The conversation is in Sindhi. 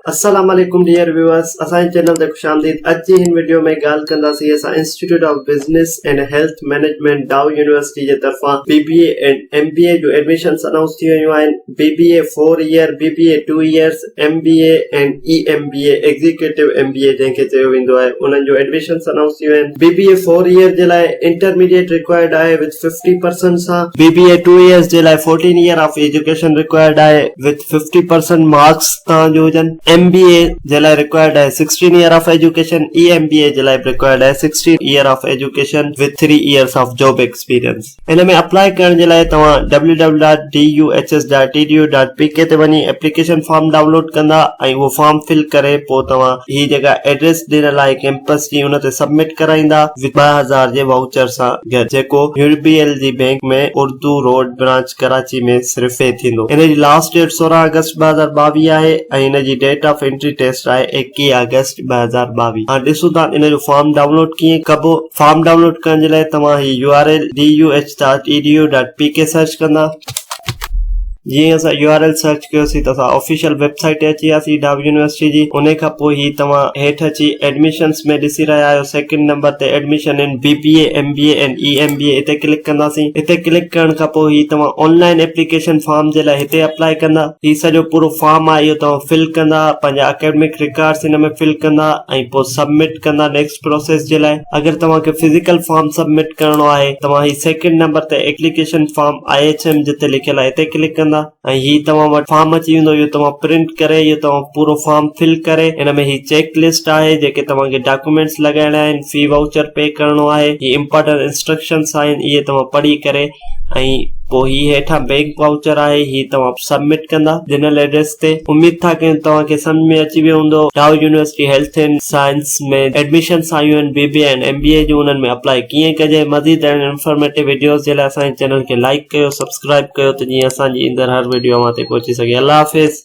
السلام عليڪم ڊيئر ويوئرس اسان جي چينل تي خوش آمديد اڄ جي هن وڊيو ۾ ڳالهه ڪنداسين اسان institute of business and health management Dow university جي طرفان B B A and M B A June admissions announce ٿي ويون آهن B B A four year B B A two years M B A and E M B A executive M B A جنهن کي چيو ويندو آهي انهن جون ايڊميشنس انائونس ٿي ويون آهن بي بي اي فور ايئر جي لاء انٽرميڊيٽ رڪوائرڊ آهي وٿ ففٽي پرسنٽ سان بي بي اي ٽو ايئرس جي لاء fourteen year of education required آهي وٿ ففٽي پرسنٽ مارڪس توهان جو هجن. ايم بي اي جي لاء رڪوائرڊ آهي sixteen year of education, E M B A جي لاء به رڪوائرڊ آهي sixteen year of education with three years of job experience. In ۾ apply ڪرڻ جي لاء توهان W W dot D U H S dot E D U dot P K تي وڃي ايپليڪيشن فارم ڊائونلوڊ ڪندا ۽ اهو فارم فل ڪري پوء توهان هي جيڪا ايڊريس ڏنل آهي ڪيمپس جي ان تي سبمٽ ڪرائيندا وٿ 2000 جي وائوچر سان گڏ جيڪو يو بي ايل جي bank ۾ Urdu road branch Karachi ۾ صرف پي ٿيندو. ان جي لاسٽ ڊيٽ 16 آگسٽ 2022 آهي ۽ ان جي ڊيٽ آف انٽري ٽيسٽ آهي 21 آگسٽ 2022. هاڻ ڏسون ٿا ان جو فارم ڊائونلوڊ ڪيئن ڪبو. فارم ڊائونلوڊ ڪرڻ جي لاء توهان هي U R L D U H dot E D U dot P K search ڪندا. جيئن اسان يو آر ايل سرچ ڪيوسين ته اسان آفيشل ويب سائيٽ تي اچي وياسين ڊاو يونيورسٽي جي انهي کان پوء هي توهان هيٺ اچي ايڊميشنس ۾ ڏسي رهيا آهيو سيڪنڊ نمبر تي admission in B B A M B A and E M B A هتي ڪلڪ ڪنداسين هتي ڪلڪ ڪرڻ کان پوء هي توهان آن لائين ايپليڪيشن فارم جي لاء هتي اپلائي ڪندا هي سڄو پورو فارم آهي اهو توهان فل ڪندا پنهنجا اڪيڊمڪ رڪارڊس هن ۾ فل ڪندا ۽ پوء سبمٽ ڪندا نيڪسٽ پروسيس جي لاء اگر توهان کي فزيڪل فارم سبمٽ ڪرڻو آهي توهان هي سيڪنڊ نمبر تي application form I H M جتي لکيل آهي هتي ڪلڪ ڪندا ۽ هي توهان وٽ فارم اچي ويندو اهو توهان پرنٽ ڪري اهو توهان پورو فارم فل ڪري ان ۾ هي چيڪ لسٽ آهي جيڪي توهان کي ڊاڪومينٽس لڳائڻا آهن في وائوچر پي ڪرڻو آهي هي امپارٽنٽ انسٽرڪشنس آهن اهي توهان پڙهي ڪري ۽ پوء هي هيٺان بينڪ وائوچر آهي هي توهان سبمٽ ڪندا ڏنل ايڊريس تي اميد ٿا ڪيون توهان کي سمجهه ۾ اچي ويو هوندو Dow university health and science ۾ admissions آيون آهن B B A ۽ M B A جون انهن ۾ اپلائي ڪيئن ڪجي مزيد اهڙن انفارميٽو وڊيوز جي لاء اسان جي چينل کي لائيڪ ڪيو سبسڪرائب ڪيو ته جيئن اسان جي ايندڙ هر وڊيو اوهان تائين پهچي سگهي الله حافظ.